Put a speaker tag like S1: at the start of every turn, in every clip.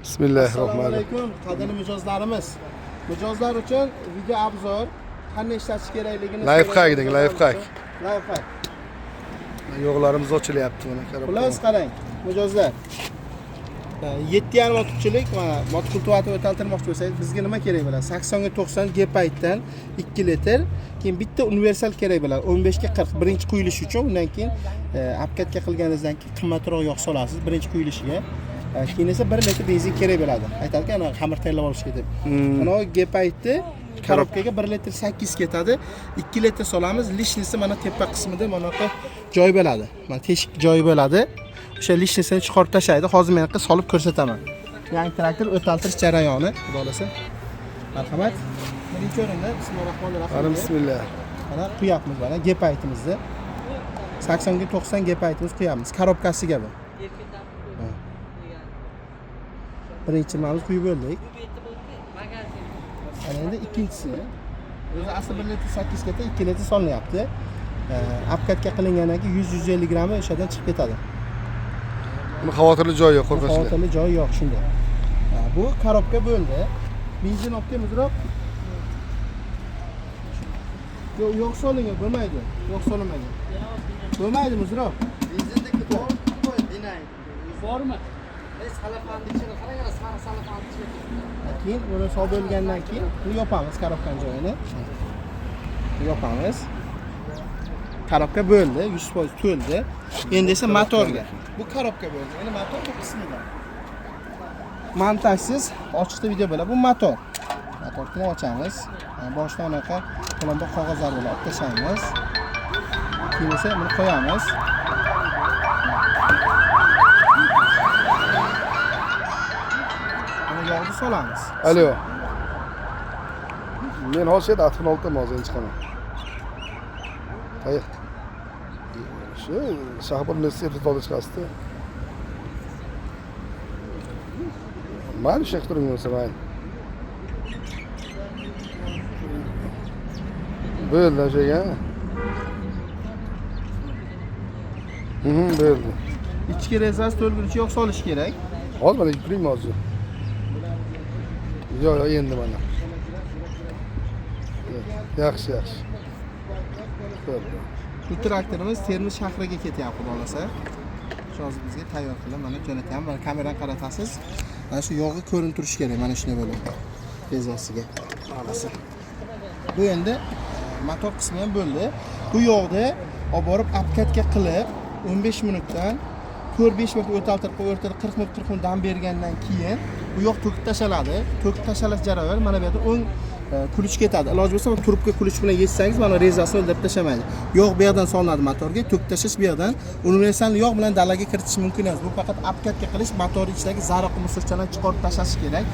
S1: Bismillahirrohmanirrohim.
S2: Assalomu alaykum qadrli mijozlarimiz. Mijozlar uchun video obzor qanday ishlatish kerakligini
S1: Lifehack deng, lifehack.
S2: Lifehack.
S1: Yo'qlarimiz ochilyapti mana qarab.
S2: Xullas qarang, mijozlar. 7,5 motokuchlik mana motokultivator o'taltirmoqchi bo'lsangiz, bizga nima kerak bo'ladi? 80 ga 90 Gpaytdan 2 litr, keyin bitta universal kerak bo'ladi. 15 ga 40 birinchi quyilishi uchun, undan keyin обкатка qilganingizdan keyin qimmatroq yog' solasiz birinchi quyilishiga. Keyin esa 1 litr benzin kerak bo'ladi. Aytadiki, ana xamir tayyorlab olishga deb. Mana Gpaytni korobkaga 1 litr 8 ketadi. 2 litr solamiz. Лишний si mana tepa qismida mana bunaqa joy bo'ladi. Mana teshik joyi bo'ladi. O'sha лишний sini chiqarib tashlaydi. Hozir men yoqqa solib ko'rsataman. Yangi traktor o'taltirish jarayoni, xudo xolasa. Marhamat. Birinchi o'rinda bismillahirrohmanirrohim.
S1: Mana bismillah.
S2: Mana quyapmiz mana gepaytimizni. 80 ga 90 gepaytimiz quyamiz. Korobkasiga bu. Ha. Birinchi nimamiz quyib bo'ldik. Ana endi ikkinchisi. O'zi asli 1 litr 8 ketdi, 2 litr solinyapti. Обкатка qilingandan keyin 100-150 grammi o'shadan chiqib ketadi.
S1: Buni xavotirli joyi yo'q, qo'rqinchli.
S2: Xavotirli joyi yo'q shunda. Ha, bu korobka bo'ldi. Benzin olib kelmizroq. Yo'q, yo'q solingan, bo'lmaydi. Yo'q solinmagan. Bo'lmaydi muzroq.
S3: Benzindagi to'g'ri dinay.
S4: Bormi?
S3: Salafanni ichini qarang, sariq salafanni ichini.
S2: Keyin uni solib bo'lgandan keyin buni yopamiz korobkani joyini. Yopamiz. Korobka bo'ldi, 100% to'ldi. Endi esa motorga. Bu korobka bo'ldi. Endi motor bu qismida. Montajsiz ochiqda video bo'ladi. Bu motor. Motorni ochamiz. Boshdan anaqa plomba qog'ozlar bilan olib tashlaymiz. Keyin esa buni qo'yamiz. Buni yog'ni solamiz.
S1: Alo. Men hozir yerda atxon oldim, hozir endi chiqaman. Hayır. Shu Shahbon Messi chiqasizda. Mayli, shu yoqda turing bo'lsa, mayli. Bo'ldi, o'shaga. Bo'ldi.
S2: Ichki rezasi to'lgunicha yog' solish kerak.
S1: Hozir mana turing hozir. Yo'q, yo'q, endi mana. Yaxshi, yaxshi. Bo'ldi.
S2: Bu traktorimiz Termiz shahriga ketyapti, xudo xolasa. Shu hozir bizga tayyor qilib mana jo'natyapman. Mana kamerani qaratasiz. Mana shu yog'i ko'rinib turishi kerak, mana shunday bo'lib. Rezasiga. Xolasa. Bu endi motor qismi ham bo'ldi. Bu yog'ni olib borib обкатка qilib 15 minutdan 4-5 minut o'taltirib qo'yib, o'rtada 40 minut 40 minut dam bergandan keyin bu yog' to'kib tashaladi. To'kib tashlash jarayoni mana bu yerda o'ng ключ ketadi. Iloji bo'lsa bu trubka ключ bilan yechsangiz mana rezasini o'ldirib tashlamaydi. Yog' bu yoqdan solinadi motorga, to'kib tashlash bu yoqdan. Universal yog' bilan dalaga kiritish mumkin emas. Bu faqat обкатка qilish, motor ichidagi zaroq musurchalarni chiqarib tashlash kerak.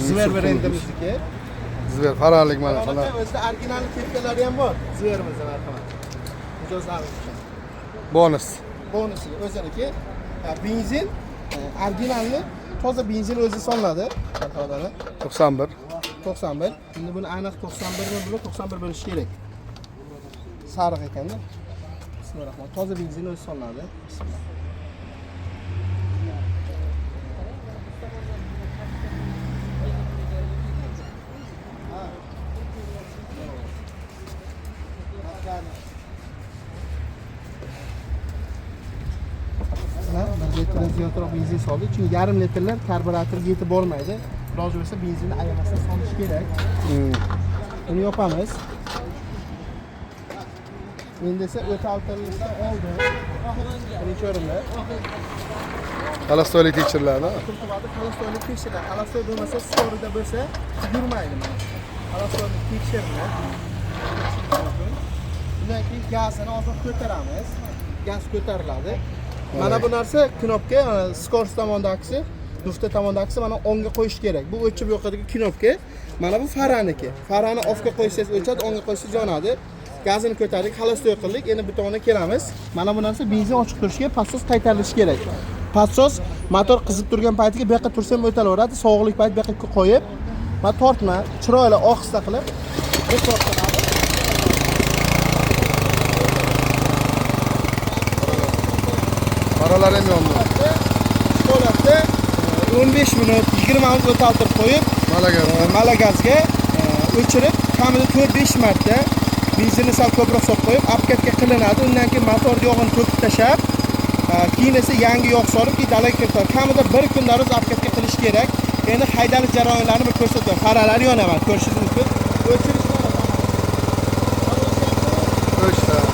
S2: Zver brendimizniki.
S1: Zver faralik mana falan.
S2: O'zida original kepkalari ham bor. Zverimizda marhamat. Mijozlarimiz uchun.
S1: Bonus.
S2: Bonusi o'ziniki. Benzin originalni toza benzin o'zi solinadi. Marhamat.
S1: 91.
S2: 91. Endi buni aniq 91 mi bular 91 bo'lishi kerak. Sariq ekanda. Bismillahirrohmanirrohim. Toza benzin o'zi solinadi. Bismillah. Mana bir litrdan ziyodroq benzin soldik, chunki yarim litrlar karburatorga yetib bormaydi. Iloji bo'lsa benzinni ayamasdan solish kerak. Buni yopamiz. Endi esa o'taltirilishdan oldin birinchi o'rinda
S1: Холостой lik tekshiriladi.
S2: Kultivada холостой lik tekshiriladi. Холостой bo'lmasa, storida bo'lsa yurmaydi mana. Холостой lik tekshiriladi. Undan keyin gazini ozroq ko'taramiz. Gaz ko'tariladi. Mana bu narsa knopka, mana скорость tomondagisi, lufta tomondagisi mana o'ngga qo'yish kerak. Bu o'chib yoqadigan knopka. Mana bu faraniki. Farani offga qo'ysangiz o'chadi, o'ngga qo'ysangiz yonadi. Gazini ko'tardik, холостой qildik. Endi bu tomonga kelamiz. Mana bu narsa benzin ochiq turishi kerak, подсос qaytarilishi kerak. Подсос motor qizib turgan paytiga bu yoqqa tursa ham o'talaveradi. Sovuqlik payti bu yoqqa qo'yib, mana tortma, chiroyli ohista qilib bir tortiladi.
S1: Faralar ham yondi.
S2: Holatda 15 minut, 20 minut o'taltirib qo'yib,
S1: Malagaz.
S2: Malagazga o'chirib, kamida 4-5 marta benzinni sal ko'proq solib qo'yib, обкатка qilinadi. Undan keyin motor yog'ini to'kib tashlab, keyin esa yangi yog' solib, keyin dalaga kiritadi. Kamida bir kun daroz обкатка qilish kerak. Endi haydalish jarayonlarini bir ko'rsataman. Faralari yonaman, ko'rishingiz mumkin. O'chirish.
S1: O'chdi.